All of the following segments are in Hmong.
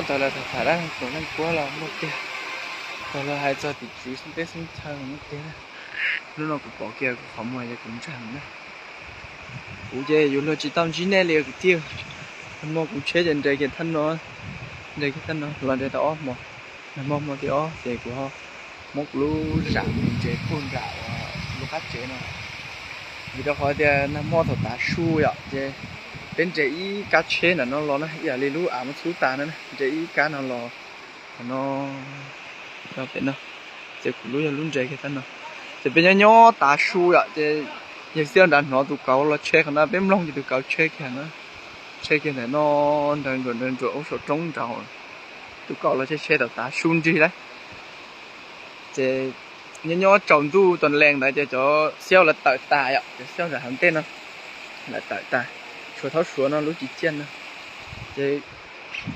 Thaum lawv tham tham dab neeg kuab los muaj tiag, thaum lawv hais txog tim tswv xeeb teb xeeb chaw muaj tiag na. Lub no kuv pom kiag kuv qhov muag yog kuv ntseeg na. Kuv ces yuav luag tsis tau ntsib nej li kwv tij. Nag hmo kuv tsheb ces nres kiag thaj no, nres kiag thaj no los nres tau ob hmo. Nag hmo hmo thib ob ces kuv muab kuv lub zam ntses puag nram lub qab tsev no. Vim rau qhov tias nag hmo thaum tav su yom ces peb nres ib kab tsheb nram no los na, ib yam li lub av muab txhub tas no na, nres ib kab no los qhov no, pem no, ces kuv lub yog lub nres kiag thaj no. Ces peb nyob nyob tav su yom ces yawg Xiab nrad hnov tus kauv los tsheb qhov no, peb mloog ces tus kauv tsheb kiag no, tsheb kiag ntawm no nrawv ntsuam nrawv ntsuam ub saum roob nraud. Tus kauv los tsheb tsheb tau tav su nrig lawm. Ces nyob nyob tsaus ntuj tos lees ntawd ces cov Xiab lawv tawm tas yom, cov Xiab nram hauv ntej no lawv tawm tas, tshuav Thaub Suav no lub ci ciaj no. Ces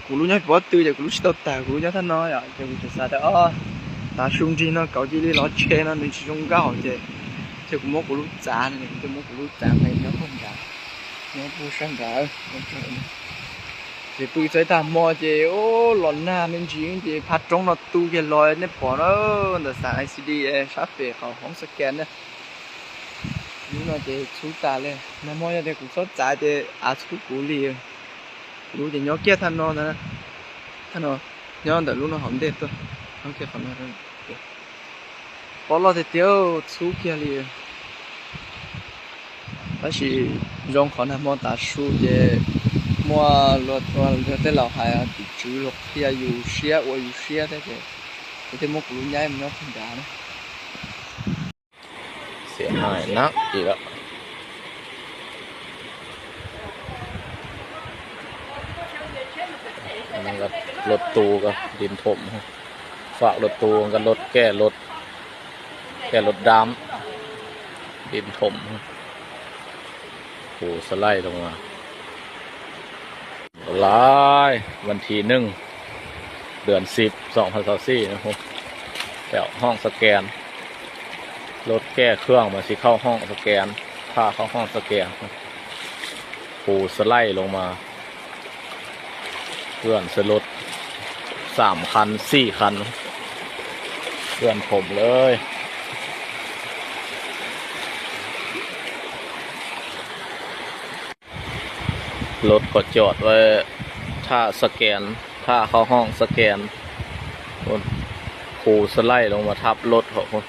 kuv lub nyob pob tw ces kuv lub tsis tau tawg, kuv lub nyob thaj no yom, ces kuv tseem xav tias o, tav su nrig no kauv cia li los tsheb no nws tsis zoo nkauj ces, ces kuv muab kuv lub txav, kuv thiaj muab kuv lub txav nqis nyob puag nrad, nyob puag sab nrad. Ces pw txog ib tag hmo ces los nag me ntsis ces phaj roob no tu kiag los nej pom na, ntawm xav I C D sab pem qhov hoob scan na. Lub no ces txhub tas li, nag hmo yog tias kuv txhob txav ces av txhub kuv li. Kuv lub ces nyob kiag thaj no ntag, thaj no, nyob ntawm lub no hauv ntej tuaj, nyob kiag qhov no. Pob loj tiag tiag, txhub kiag li. Tab sis zoo qhov nag hmo tav su ces muaj luag tej laus hais tim tswv luag qhia yus siab ua yus siab thiab ces kuv thiaj muab kuv lub nyaib mus nyob puag nrad na. Xiam hais nab i lawm. Lawv tus ntim thom, fam lawv tus nkawd lawv kaj lawv dam, ntim thom, hu xalaij loo mas. Lawm, vas thiv neej, dwm xib xoom phav xov xij, tawm hoob scan, lawv kaj khwj mas tsis khauj hoob scan, thaj khauj hoob scan, hu xalaij loo mas. Tus lawv xam qhan xij qhan, tus thom lawm. Lawv kuj coj ua thaj scan, thaj khauj hoob scan, hu xalaij loo mas thaj lawv hom.